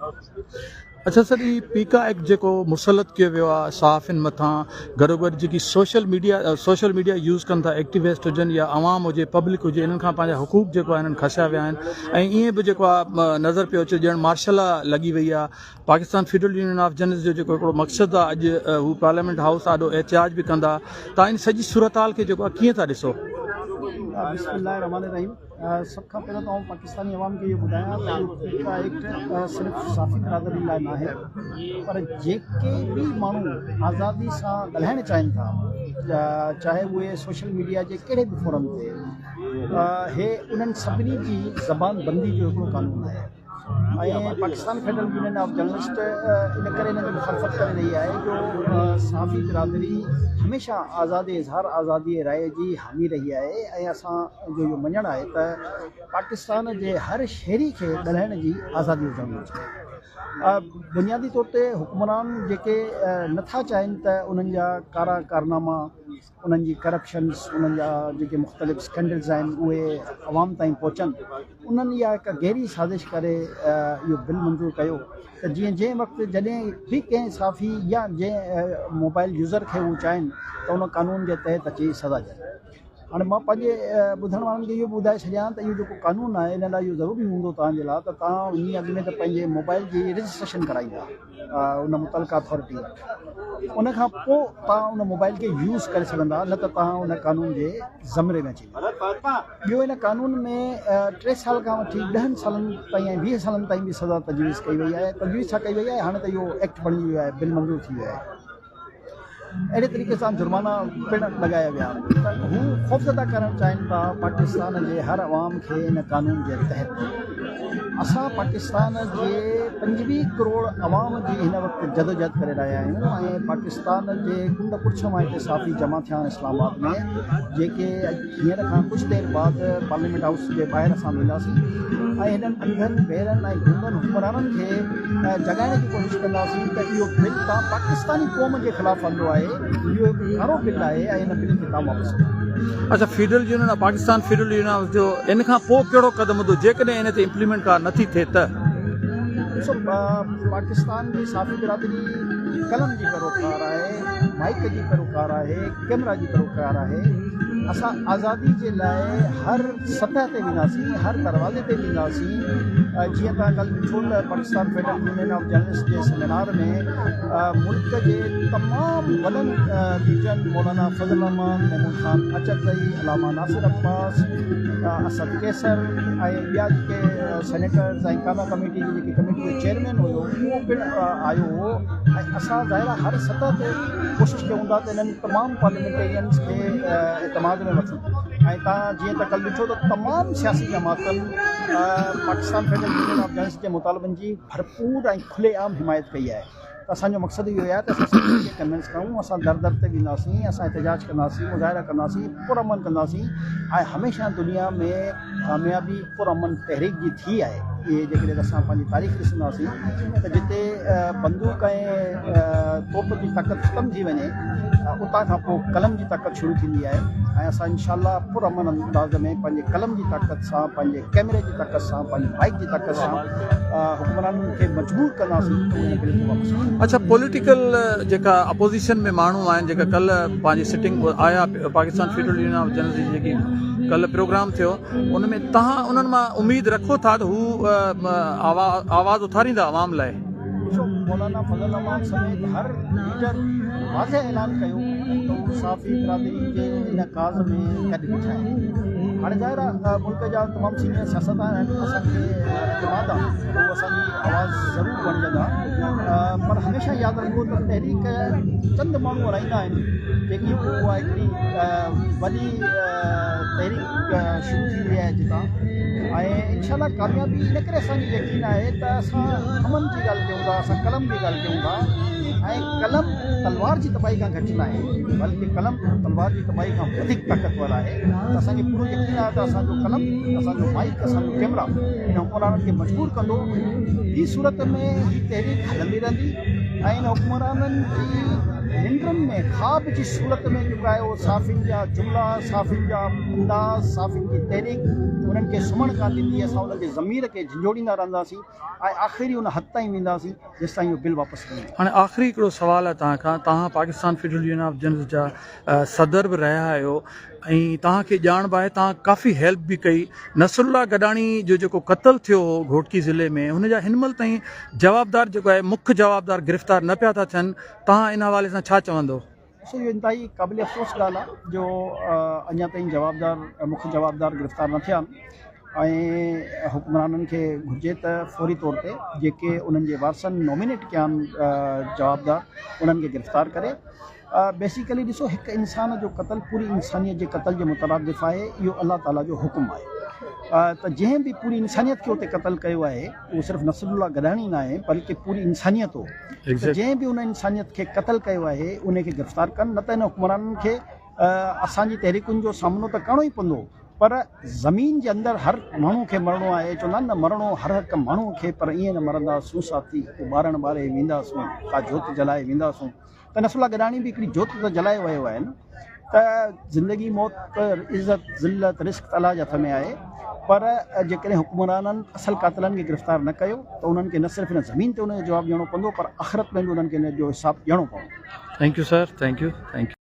اڇا سر هي پيڪا ايڪٽ جيڪو مسلط ڪيو ويو آهي صحافين مٿان گڏوگڏ جيڪي social media social media use ڪن ٿا ايڪٽيوسٽ هجن يا عوام هجي پبلڪ هجي انهن کان پنهنجا حقوق جيڪو آهي انهن کسيا ويا آهن ۽ ائين به جيڪو آهي نظر پيو اچي ڄڻ مارشل لا لڳي وئي آهي Pakistan federal union of journalist جو جيڪو هڪڙو مقصد آهي اڄ هو پارليامينٽ هائوس آڏو احتجاج به ڪندا تان ان سڄي صورتحال کي جيڪو آهي ڪيئن ٿا ڏسو؟ بسم الله الرحمن الرحيم سڀ کان پهريون ته آئون پاڪستاني عوام کي اهو ٻڌايان ته اهو پيڪا ايڪٽ صرف صحافي برادري لاء ناهي پر جيڪي به ماڻهو آزادي سان ڳالهائڻ چاهين ٿا چاهي اهي سوشل ميڊيا جي ڪهڙي به فورم تي هي انهن سڀني جي زبان بندي جو هڪڙو قانون آهي. ۽ Pakistan federal union of journalist ان ڪري ان جي مخالفت ڪري رهي آهي جو صحافي برادري هميشه آزاد اظهار آزادي راء جي حامي رهي آهي ۽ اسان جو اهو مڃڻ آهي ته پاڪستان جي هر شهري کي ڳالهائڻ جي آزادي هجڻ گهرجي بنيادي طور تي حڪمران جيڪي نٿا چاهين ته انهن جا ڪارا ڪارناما انهن جي ڪرپشنس انهن جا جيڪي مختلف اسڪينڊلز آهن اهي عوام تائين پهچن انهن اها هڪ گهري سازش ڪري اهو بل منظور ڪيو ته جيئن جنهن وقت جڏهن به ڪنهن صحافي يا جنهن موبائل يوزر کي هو چاهين ته ان قانون جي تحت اچي سزا ڏين هاڻي مان پنهنجي ٻڌڻ وارن کي اهو به ٻڌائي ڇڏيان ته اهو جيڪو قانون آهي ان لاء اهو ضروري هوندو توهان جي لاء ته توهان وڃي اڳ ۾ ته پنهنجي موبائل جي رجسٽريشن ڪرائيندا ان متعلقه اٿارٽي وٽ ان کان پوء توهان ان موبائل کي يوز ڪري سگهندا نه ته توهان ان قانون جي زمري ۾ اچي ويندا. ٻيو ان قانون ۾ ٽي سال کان وٺي ڏهن سالن تائين ۽ ويهه سالن تائين به سزا تجويز ڪئي وئي آهي تجويز ڇا ڪئي وئي آهي هاڻي ته اهو ايڪٽ بڻجي ويو آهي بل منظور ٿي ويو آهي اهڙي طريقي سان جرمانا پڻ لڳايا ويا ته هو خوفزده ڪرڻ چاهين ٿا پاڪستان جي هر عوام کي ان قانون جي تحت اسان پاڪستان جي 25 ڪروڙ عوام جي هن وقت جدوجهد ڪري رهيا آهيون ۽ پاڪستان جي ڪنڊ ڪڙڇ مان هتي صحافي جمع ٿيا آهن اسلام آباد ۾ جيڪي هينئر کان ڪجهه دير بعد پارليامينٽ هائوس جي ٻاهر اسان وينداسين ۽ هنن انڌن، بيرن ۽ گونگن حڪمرانن کي جڳائڻ جي ڪوشش ڪنداسين ته اهو بل توهان پاڪستاني قوم جي خلاف آندو آهي، اهو هڪ ڪارو بل آهي ۽ ان بل کي توهان واپس ڪريو. اڇا federal union of Pakistan federal union of جو ان کان پوء ڪهڙو قدم هوندو جيڪڏهن ان تي امپليمينٽ ڪا نٿي ٿئي ته؟ ڏسو پاڪستان جي صحافي برادري قلم جي پيروڪار آهي، مائيڪ جي پيروڪار آهي، ڪيمرا جي پيروڪار آهي، اسان آزادي جي لاء هر سطح تي وينداسين، هر دروازي تي وينداسين، جيئن توهان ڪلهه ڏٺو ته Pakistan federal union of journalist جي سيمينار ۾ ملڪ جي تمام وڏن ليڊرن مولانا فضل الرحمان، محمود خان اچڪزئي، علامه ناصر عباس، اسد قيصر ۽ ٻيا جيڪي سينيٽرز ۽ قائمه ڪميٽي جي جيڪي ڪميٽي جو چيئرمين هيو اهو پڻ آيو هو ۽ اسان ظاهر آهي هر سطح تي ڪوشش ڪيون ٿا ته انهن تمام پارليامينٽيرينز کي اعتماد ۾ وٺون ۽ توهان جيئن ته ڪلهه ڏٺو ته تمام سياسي جماعتن Pakistan federal union of journalist جي مطالبن جي ڀرپور ۽ کلي عام حمايت ڪئي آهي ته اسان جو مقصد اهو آهي ته اسان سڀني کي ڪنوينس ڪرون اسان در در تي وينداسين اسان احتجاج ڪنداسين مظاهرا ڪنداسين پرامن ڪنداسين ۽ هميشه دنيا ۾ ڪاميابي پرامن تحريڪ جي ٿي آهي اهي جيڪڏهن اسان پنهنجي تاريخ ڏسنداسين ته جتي بندوق ۽ توپ جي طاقت ختم ٿي وڃي اتان کان پوء قلم جي طاقت شروع ٿيندي آهي ۽ اسان انشاء الله پرامن انداز ۾ پنهنجي قلم جي طاقت سان پنهنجي ڪيمري جي طاقت سان پنهنجي مائيڪ جي طاقت سان حڪمرانن کي مجبور ڪنداسين ته اهي بل کي واپس وٺن. اڇا پوليٽيڪل جيڪا اپوزيشن ۾ ماڻهو آهن جيڪا ڪلهه پنهنجي سٽنگ آيا Pakistan federal union of journalist جي جيڪي ڪلهه پروگرام ٿيو ان ۾ توهان انهن مان اميد رکو ٿا ته هو آواز اٿاريندا عوام لاء؟ ڏسو مولانا فضل الرحمان سميت هر ليڊر واضح اعلان ڪيو ته هو صحافي برادري جي ان ڪاز ۾ گڏ بيٺا آهن. هاڻي ظاهر آهي ملڪ جا تمام سينيئر سياستدان آهن اسان کي اعتماد آهي ته هو اسان جي آواز ضرور بڻجندا پر هميشه ياد رکو ته تحريڪ چند ماڻهو هلائيندا آهن جيڪي اها هڪڙي وڏي تحريڪ شروع ٿي وئي آهي جتان ۽ انشاء الله ڪاميابي ان ڪري اسان کي يقين آهي ته اسان امن جي ڳالهه ڪيون ٿا اسان قلم جي ڳالهه ڪيون ٿا ۽ قلم تلوار جي تباهي کان گهٽ ناهي بلڪه قلم تلوار جي تباهي کان وڌيڪ طاقتور آهي ته اسان کي پورو يقين آهي ته اسان جو قلم اسان جو مائيڪ اسان جو ڪيمرا ان حڪمرانن کي مجبور ڪندو ٻي صورت ۾ هي تحريڪ هلندي رهندي ۽ ان حڪمرانن جي ننڊن ۾ خواب جي صورت ۾ جيڪو آهي اهو صحافين جا جملا، صحافين جا انداز، صحافين جي تحريڪ انهن کي سمهڻ ڪانه ڏيندي. اسان انهن جي ضمير کي جهنجهوڙيندا رهنداسين ۽ آخري ان حد تائين وينداسين جيستائين اهو بل واپس نه ايندو. هاڻي آخري هڪڙو سوال آهي توهان کان، توهان Pakistan federal union of journalists جا صدر به رهيا آهيو ۽ توهان کي ڄاڻ به آهي توهان ڪافي هيلپ به ڪئي نصر الله گڏاڻي جو جيڪو قتل ٿيو هو گهوٽڪي ضلعي ۾ هن جا هن مهل تائين جوابدار جيڪو آهي مک جوابدار گرفتار نه پيا ٿا ٿين توهان ان حوالي سان ڇا چوندو؟ ڏسو اهو انتهائي قابل افسوس ڳالهه آهي جو اڃا تائين جوابدار مک جوابدار گرفتار نه ٿيا آهن ۽ حڪمرانن کي گهرجي ته فوري طور تي جيڪي انهن جي وارثن نومينيٽ ڪيا آهن جوابدار انهن کي گرفتار ڪري بيسيڪلي ڏسو هڪ انسان جو قتل پوري انسانيت جي قتل جي مترادف آهي اهو الله تعالي جو حڪم آهي ته جنهن به پوري انسانيت کي اتي قتل ڪيو آهي اهو صرف نصر الله گڏاڻي نه آهي بلڪه پوري انسانيت هو ته جنهن به ان انسانيت کي قتل ڪيو آهي ان کي گرفتار ڪن نه ته ان حڪمرانن کي اسان جي تحريڪن جو سامنو ته ڪرڻو ئي پوندو پر زمين جي اندر هر ماڻهو کي مرڻو آهي چوندا آهن نه مرڻو هر هڪ ماڻهو کي پر ائين نه مرنداسون ساٿي ڪو ٻارڻ ٻاري وينداسون ڪا جوت جلائي وينداسون ته نصر الله گڏاڻي به هڪڙي جوت ته جلائي ويو آهي نه ته زندگي موت عزت ذلت رزق ته الله جي هٿ ۾ آهي پر جيڪڏهن حڪمرانن اصل قاتلن کي گرفتار نه ڪيو ته انهن کي نه صرف هن زمين تي ان جو جواب ڏيڻو پوندو پر آخرت ۾ به انهن کي ان جو حساب ڏيڻو پوندو. Thank you sir thank you thank you.